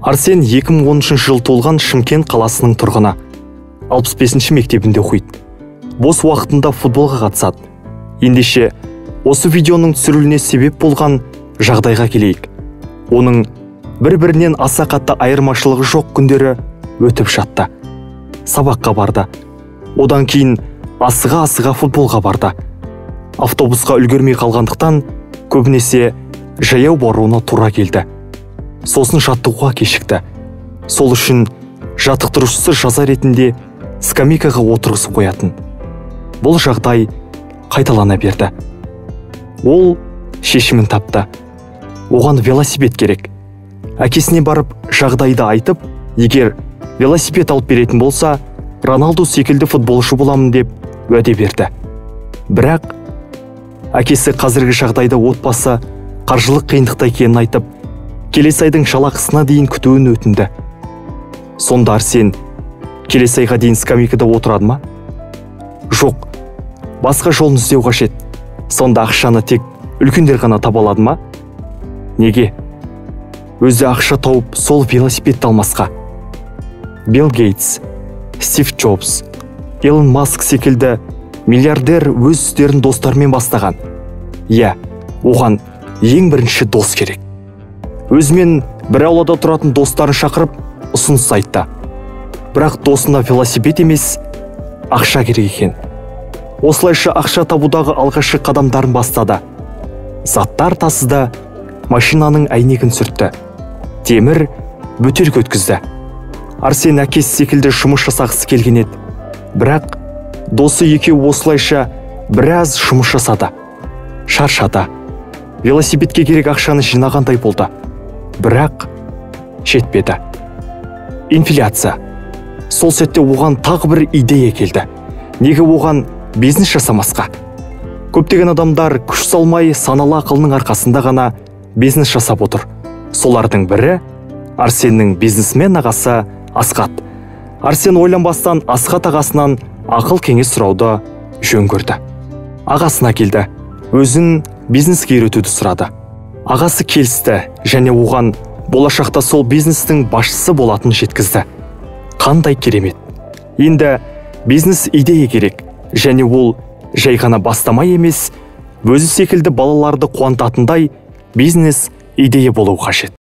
Арсен 2013 жыл туылған Шымкент қаласының тұрғыны. 65-ші мектебінде оқиды. Бос уақытында футболға қатысады. Ендеше, осы видеоның түсірілуіне себеп болған жағдайға келейік. Оның бір-бірінен аса қатты айырмашылығы жоқ күндері өтіп жатты. Сабаққа барды. Одан кейін асыға-асыға футболға барды. Автобусқа үлгермей қалғандықтан көбінесе жаяу баруына тура келді. Сосын жаттығуға кешікті. Сол үшін жаттықтырушысы жаза ретінде скамейкаға отырғызып қоятын. Бұл жағдай қайталана берді. Ол шешімін тапты. Оған велосипед керек. Әкесіне барып жағдайды айтып, егер велосипед алып беретін болса, Роналду секілді футболшы боламын деп уәде берді. Бірақ әкесі қазіргі жағдайда отбасы қаржылық қиындықта екенін айтып, келесі айдың жалақысына дейін күтуін өтінді. Сонда Арсен келесі айға дейін скамейкада отырады ма? Жоқ, басқа жолын іздеу қажет. Сонда ақшаны тек үлкендер ғана таба алады ма? Неге? Өзі ақша тауып сол велосипедті алмасқа. Билл Гейтс, Стив Джобс, Илон Маск секілді миллиардер өз істерін достарымен бастаған. Иә, оған ең бірінші дос керек. Өзімен бір аулада тұратын достарын шақырып, ұсыныс айтты. Бірақ досына велосипед емес, ақша керек екен. Осылайша ақша табудағы алғашқы қадамдарын бастады. Заттар тасыды, машинаның әйнегін сүртті. Темір бөтелке өткізді. Арсен әкесі секілді жұмыс жасағысы келген еді. Бірақ досы екеуі осылайша біраз жұмыс жасады. Шаршады. Велосипедке керек ақшаны жинағандай болды. Бірақ жетпеді. Инфляция. Сол сәтте оған тағы бір идея келді. Неге оған бизнес жасамасқа? Көптеген адамдар күш салмай саналы ақылының арқасында ғана бизнес жасап отыр. Солардың бірі Арсеннің бизнесмен ағасы Асхат. Арсен ойланбастан Асхат ағасынан ақыл кеңес сұрауды жөн көрді. Ағасына келді. Өзін бизнеске үйретуді сұрады. Ағасы келісті және оған болашақта сол бизнестің басшысы болатынын жеткізді. Қандай керемет! Енді бизнес идея керек және ол жай ғана бастама емес, өзі секілді балаларды қуантатындай бизнес идея болу қажет.